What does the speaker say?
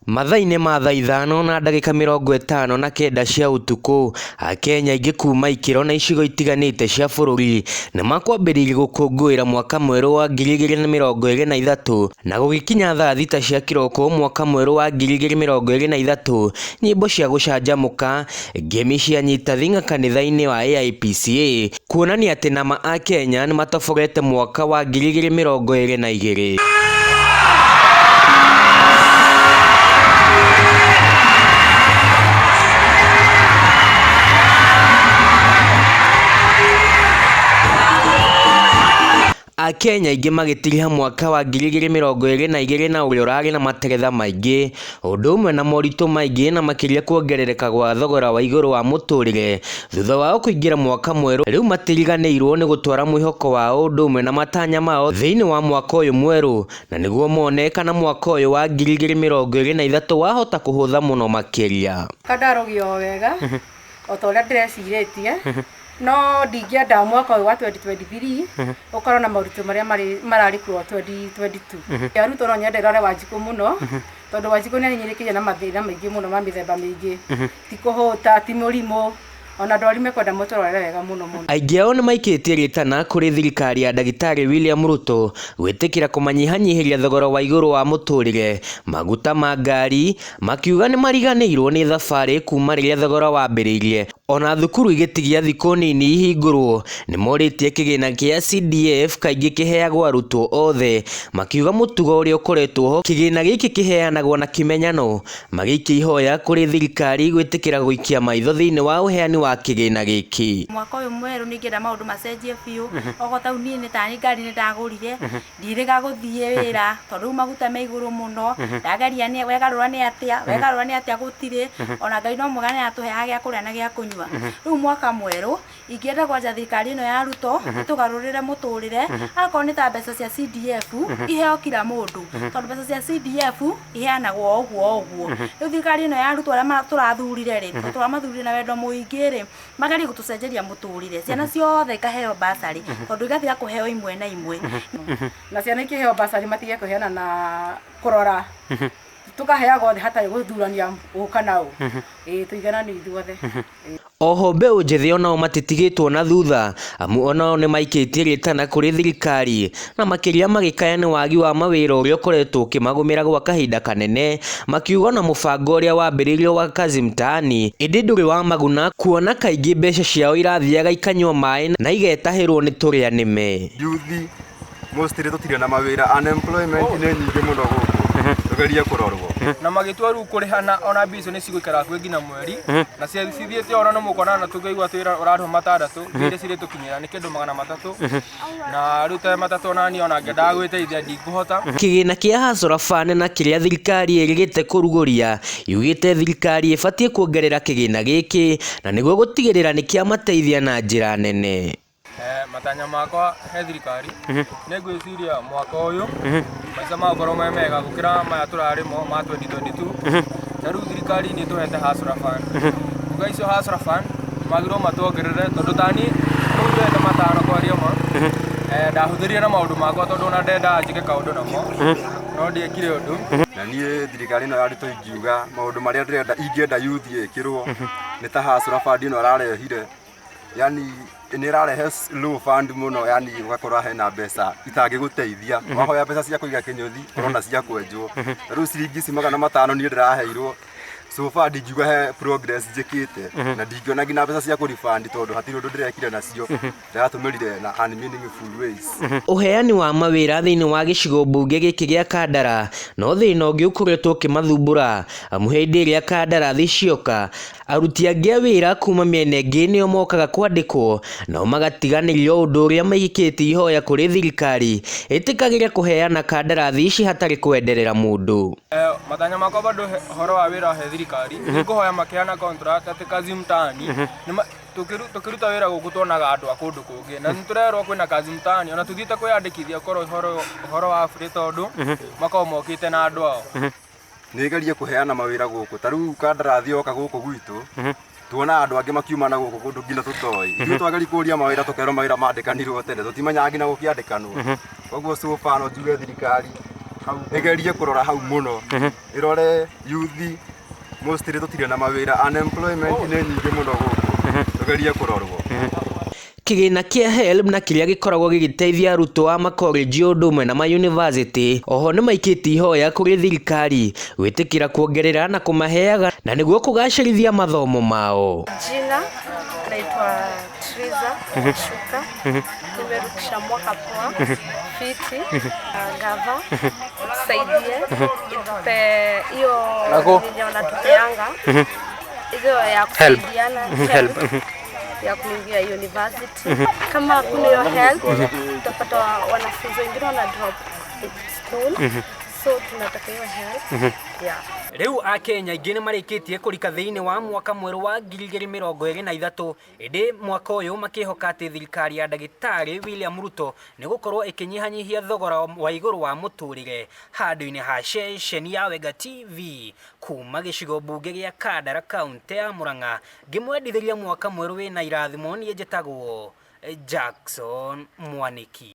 Mathaa-inĩ ma thaa 5:59 cia ũtukũ, Akenya aingĩ kuma ikĩro na icigo itiganĩte cia bũrũri nĩmakwambĩrĩria gũkũngũĩra mwaka mwerũ wa 2023 na gũgĩkinya thaa 6 cia kĩroko mwaka mwerũ wa 2023, nyĩmbo cia gũcanjamũka, ngemi cia nyita thing'a kanitha-inĩ wa AIPCA kuonania atĩ nama Akenya nĩmatoborete mwaka wa 2022. Akenya aingĩ magĩtiriha mwaka wa 2022 na ũrĩa ũrarĩ na materetha maingĩ, ũndũ ũmwe na moritũ maingĩ na makĩria kuongerereka gwa thogora wa igũrũ wa mũtũrĩre thutha wao kũingĩra mwaka mwerũ rĩu matiriganĩirwo nĩ gũtwara mwĩhoko wao ũndũ ũmwe na matanya mao thĩinĩ wa mwaka ũyũ mwerũ na nĩguo mone kana mwaka ũyũ wa 2023 wahota kũhũtha mũno makĩria. Kandarũgia o wega o ta ũrĩa ndĩrecirĩtie no ndingĩenda mwaka ũyũ wa 2023 ũkorwo na moritũ marĩa mararĩ kuo 2022. Ya Ruto no nyende rore Wanjikũ mũno tondũ Wanjikũ nĩ ahinyĩrĩkĩire na mathĩna maingĩ mũno ma mĩthemba mĩingĩ, ti kũhũta, ti mũrimũ, ona andũ arĩa mekwenda mũtũrore wega mũno mũno. Aingĩ ao nĩmaikĩtie rĩtana kũrĩ thirikari ya ndagĩtarĩ William Ruto gwĩtĩkĩra kũmanyihanyihĩria thogora wa igũrũ wa mũtũrĩre, maguta ma ngari, makiuga nĩmariganĩirwo nĩ thabarĩ kuma rĩrĩa thogora wambĩrĩirie ona thukuru igĩtigia thikũ nini ihingũrwo. Nĩmorĩtie kĩgĩna kĩa CDF kaingĩ kĩheagwo arutwo othe, makiuga mũtugo ũrĩa ũkoretwo ho kĩgĩna gĩkĩ kĩheanagwo na kĩmenyano, magĩikia ihoya kũrĩ thirikari gwĩtĩkĩra gũikia maitho thĩinĩ wa ũheani wa kĩgĩna gĩkĩ. Mwaka ũyũ mwerũ nĩngĩenda maũndũ macenjie biũ. Okorwo ta rĩu niĩ nĩ tani ngari nĩndagũrire, ndirĩga gũthiĩ wĩra tondũ rĩu maguta me igũrũ mũno, ndageria nĩ wegarũra nĩ atĩa, wegarũra nĩ atĩa gũtirĩ, ona Ngai no mwega nĩaratũheaga gĩa kũrĩa na gĩa kũnyua. Rĩu mwaka mwerũ ingĩenda kwanja thirikari ĩno ya Ruto ĩtũgarũrĩre mũtũrĩre, akorwo nĩ ta mbeca cia CDF iheo kila mũndũ, tondũ mbeca cia CDF iheanagwo o ũguo o ũguo. Rĩu thirikari ĩno ya Ruto arĩa tũrathurire rĩ, tondũ tũramathurire na wendo mũingĩ rĩ, magerie gũtũcenjeria mũtũrĩre, ciana ciothe ikaheo bursary, tondũ igatiga kũheo imwe na imwe. Na ciana ikĩheo bursary matige kũheana na kũrora, tũkaheagwo othe hatarĩ gũthurania ũ kana ũ, ĩĩ tũigananio ithuothe. Oho mbeũ njĩthĩ onao matitigĩtwo na thutha amu onao nĩmaikĩtie rĩtana kũrĩ thirikari na makĩria magĩkaya nĩ wagi wa mawĩra ũrĩa ũkoretwo ũkĩmagũmĩra gwa kahinda kanene, makiuga ona mũbango ũrĩa wambĩrĩirio wa Kazi Mtaani ĩndĩ ndũrĩ wa maguna kuona kaingĩ mbeca ciao irathiaga ikanyua maĩ na igetahĩrwo nĩ tũrĩa nĩme. Yuthi mostly tũtirĩ na mawĩra, unemployment nĩ nyingĩ mũno gũkũ, tũgerie kũrorwo. Na magĩtua rĩu kũrĩhana ona mbia icio nĩ cigũikara hakuhĩ nginya mweri na cithiĩte ona no mũkona na tũkĩigua twĩra ũrarĩhwo matandatũ, mbia iria cirĩtũkinyĩra nĩ kĩndũ 300 na rĩu ta matatũ ona niĩ ona ngĩendaga gwĩteithia ndingũhota. Kĩgĩna kĩa Hustler Fund na kĩrĩa thirikari ĩrĩgĩte kũrugũria yugĩte thirikari ĩbatiĩ kuongerera kĩgĩna gĩkĩ na nĩguo gũtigĩrĩra nĩ kĩamateithia na njĩra nene. Matanya makwa he thirikari nĩ ngwĩciria mwaka ũyũ maica magũkorwo me mega gũkĩra maya tũrarĩ mo ma 2022. Ta rĩu thirikari nĩ ĩtũhete Hustler Fund, kuga icio Hustler Fund magĩrĩirwo matuongerere tondũ tani rĩu tũhete matano kwaria ma ndahũthĩrire na maũndũ makwa tondũ ona ndendaga njĩke kaũndũ namo no ndiekire ũndũ. Na niĩ thirikari ĩno ya Ruto ingiuga maũndũ marĩa ndĩrenda ingĩenda youth ĩkĩrwo nĩ ta Hustler Fund ĩno ĩrarehire, yani nĩ ĩrarehe low fund mũno, yani ũgakora hena mbeca itangĩgũteithia, wahoya mbeca cia kũiga kĩnyũthi ũrona cia kwenjwo. Rĩu ciringi ici 500 niĩ ndĩraheirwo so far ndingiuga he progress njĩkĩte na ndingĩona nginya mbeca cia kũrefund tondũ hatirĩ ũndũ ndĩrekire nacio, ndĩratũmĩrire na unmeaningful ways. Ũheani wa mawĩra thĩinĩ wa gĩcigo mbunge gĩkĩ gĩa Kandara no thĩna ũngĩ ũkoretwo ũkĩmathumbũra amu hĩndĩ ĩrĩa kandarathi cioka aruti angĩ a wĩra kuma mĩena ĩngĩ nĩo mokaga kwandĩkwo nao magatiganĩrio, ũndũ ũrĩa maikĩtie ihoya kũrĩ thirikari ĩtĩkagĩre kũheana kandarathi ici hatarĩ kwenderera mũndũ. Matanya makwa bado ũhoro wa wĩra he thirikari nĩ ngũhoya makĩheana contract atĩ Kazi Mtaani tũkĩruta wĩra gũkũ tuonaga andũ a kũndũ kũngĩ na nĩ tũrerwo kwĩna Kazi Mtaani ona tũthiĩte kwĩyandĩkithia korwo ũhoro wa free tondũ makoragwo mokĩte na andũ ao. Nĩ ĩgerie kũheana mawĩra gũkũ, ta rĩu kandarathi yoka gũkũ gwitũ tuona andũ angĩ makiuma na gũkũ kũndũ nginya tũtoĩ, ithuĩ twageria kũria mawĩra tũkerwo mawĩra mandĩkanirwo tene, tũtimenyaga nginya gũkĩandĩkanwo. Koguo so far no njuge thirikari Ĩgerie kũrora hau mũno, ĩrore youth mostly tũtirĩ na mawĩra, unemployment nĩ nyingĩ mũno gũkũ, tũgerie kũrorwo. Kĩgĩna kĩa HELB na kĩrĩa gĩkoragwo gĩgĩteithia arutwo a makolenji ũndũ ũmwe na mayunivasĩtĩ oho nĩmaikĩtie ihoya kũrĩ thirikari gwĩtĩkĩra kuongerera na kũmaheaga na nĩguo kũgacĩrithia mathomo mao. Jina naitwa Triza Shuka, nimerukisha mwaka poa fiti. Gava itusaidie, itupe hiyo yenye wanatupeanga hizo ya kusaidiana, help ya kuingia university. Kama hakuna hiyo help, utapata wanafunzi wengine wana drop school, so tunataka hiyo help, yeah. Rĩu akenya aingĩ nĩ marĩkĩtie kũrika thĩinĩ wa mwaka mwerũ wa 2023, ĩndĩ mwaka ũyũ makĩhoka atĩ thirikari ya ndagĩtarĩ William Ruto nĩ gũkorwo ĩkĩnyihanyihia thogora wa igũrũ wa mũtũrĩre. Handũ-inĩ ha ceceni ya Wenga TV kuma gĩcigo mbunge gĩa Kandara, kaũntĩ ya Murang'a, ngĩmwendithĩria mwaka mwerũ wĩna irathimo, niĩ njĩtagwo Jackson Mwaniki.